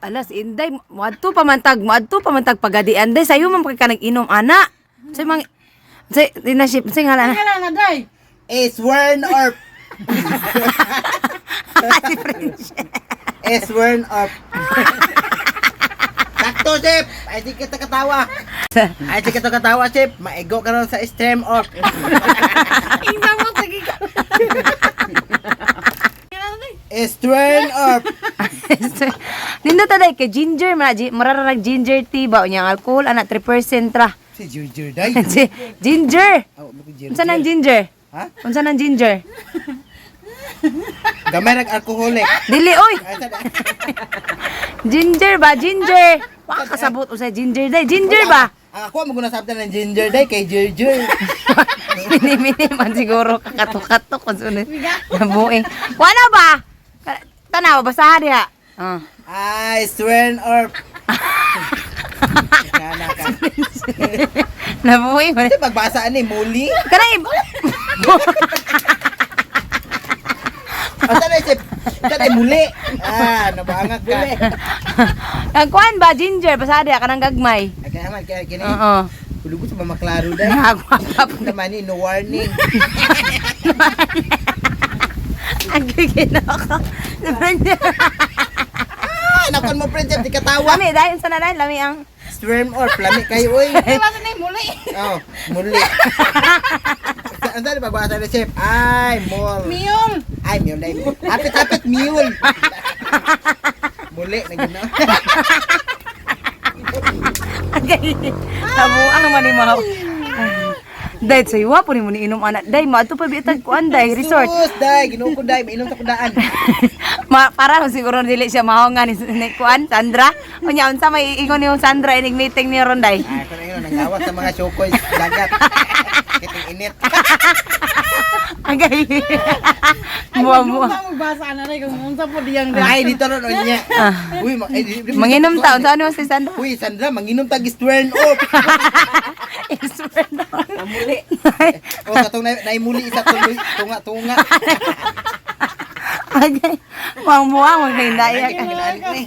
Alas, Inday, muadto pa man tag pagadian day. Sayo man pa ka nag-inom ana. Say mang say di na ship, say ngala na. Kala na day. Sworn or Si French. Sworn or. Sakto, Chef! Ay, di kita katawa. Ay, di kita katawa, Chef. Maigo ka ron sa stream off. Ingsa mo sige ka. Stream off. Nindot ta day kay ginger man mura ra nag ginger tea ba unya ang alcohol ana 3% ra. Si Ginger day. Ginger. Oh, buko ginger. Unsa nang ginger? Ha? Unsa nang ginger? Gamay nag alcoholic. Dili oy. Ay, sada. Ginger ba? Ginger. Wa kasabot usa ginger day. Ginger ba? Ang ako mo sabtan ng ginger day kay Ginger. Mini-mini man siguro kakatok-katok kung sunod. Nabuing. Wala ba? Tanaw, basahan diha. Ah. Ay, sworn or. Nana ka. Nabuing. Kasi pagbasa ni muli. Kanay. Asa na si Asa na muli. Ah, nabaangak ka. Ang kuan ba ginger basahan diha kanang gagmay. Ay, kaya man kaya kini. Oo. Hulugo sa mamaklaro day. Nagwapa po. Naman ni no warning. Ang gigil ako. Ah, nakon mo friend di katawa. Lami dahil sa na lami ang Swerm or plami kayo oy. Basa na muli. Oh, muli. Ang dali pagbasa ni chef. Ay, mol. Miyol. Ay, mule. Ay. Hapit-hapit, mule. Muli, nagino. Tabuang man ni mo. Dahil sa iwa po ni mo niinom anak. Day, maadto pa bitag kuan day resort. Sus, day, ginoo ko day, mainom ta ko daan. Ma, para siguro dili siya mahonga ni kuan Sandra. Unya unsa may iingon ni Sandra inig meeting ni ron day. Ay, ako na yun, nangawas sa mga syokoy sa dagat. Kiting init. Agay. Buwa buwa. Ay, magbasa na rin kung unsa po diyang Ay, dito ron, unya. Uy, ay, Manginom ta unsa ano si Sandra? Uy, Sandra, manginom tag sworn off. Swear na. Muli. O, katong naimuli isa tuloy, tunga-tunga. Agay. Muang buwang magdaya ka. Gani,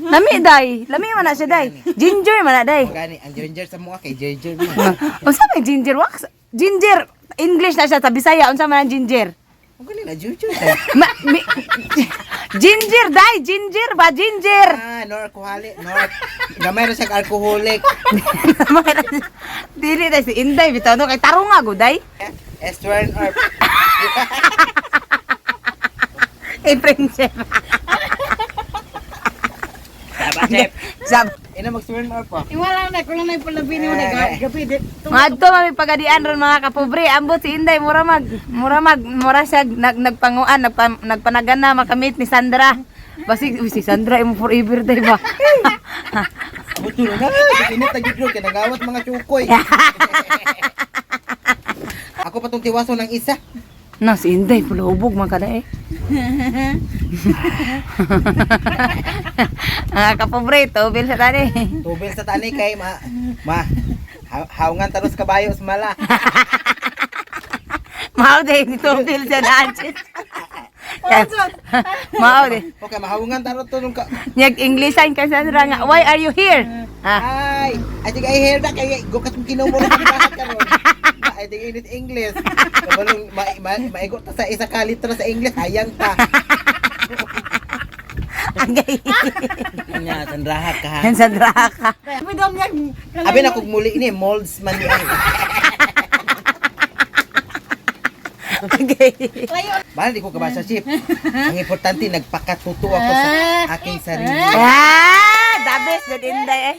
Lami day. Lami man na siya day. Ginger man na day. gani, ang ginger sa mukha kay ginger. Unsa may ginger wax? Ginger English na siya sa Bisaya unsa man ang ginger? Ang gani na ginger. Ma, mi, ginger day, ginger ba ginger? Ah, no alcoholic, no. Gamay ra siya alcoholic. Dili day si Inday bitaw no kay tarong nga guday. Sworn or Kay princess. Tama, chef. Sab Ina mag-sworn or po. Iwala na kulang na palabi ni na gabi. Ngadto mami pagadian ron mga kapobre. Ambot si Inday mura mag mura siya nagpanguan, nagpanagana makamit ni Sandra. Basig uy, si Sandra imo forever day ba. Abot na, init na gyud kay nagawat mga tsukoy. Ako pa tong tiwaso ng isa. Na si Inday pulubog man kada eh. Mga kapobre, tubil sa tani. Tubel sa tani kay ma ma haungan taros kabayo sa mala. Mao day ni tubil sa nanchit. Mao day. Okay, mahaungan taros to nung ka. Nyag Englishan kay Sandra nga, why are you here? Ah, Ay, ay sige ay hair na kay gukas mo kinumo na sa karon. Ay sige init English. Kabalong ma, ma, maigo ta sa isa ka litra sa English hayang ta. agay. Nya sandraha ka. Yan Sandra ka. Gabi daw niya. Abi na kog muli ni molds man ni ang. Agay. Bahal di ko kabasa chip. Ang importante nagpakatuto ako sa aking sarili. Ah, the best that Inday eh.